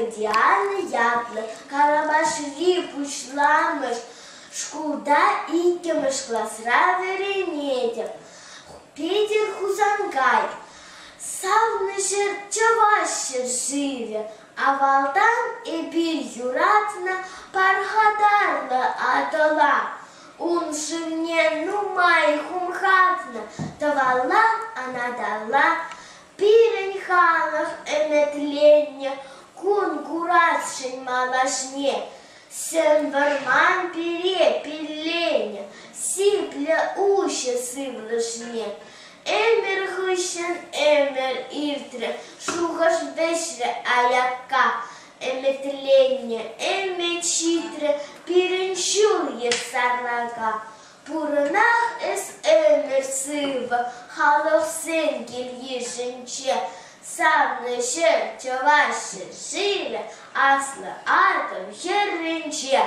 Эпӗ Диана ятлӑ, Карапашри пуҫламӑш шкулта иккӗмӗш класра вӗренетӗп. Петӗр Хусанкай Савнӑ ҫӗр чӑваш ҫӗршывӗ, Авалтан эпир юратнӑ пархатарлӑ Атӑла. Ун шывне нумай хумхатнӑ тӑвалла, анаталла. Пирӗн халӑх ӗмӗтленнӗ кун курасшӑн малашне. Сӗм вӑрман пире пилленӗ сиплӗ уҫӑ сывлӑшне. Ӗмӗр хыҫҫӑн ӗмӗр иртрӗ, шухӑш вӗҫрӗ аякка. Ӗмӗтленнӗ ӗмӗт ҫитрӗ пирӗн ҫул-йӗр сарлака. Пурӑнах эс ӗмӗр сывӑ халӑхсен кил-йышӗнче. Савнӑ ҫӗр, чӑваш ҫӗршывӗ, аслӑ Атӑл хӗрринче.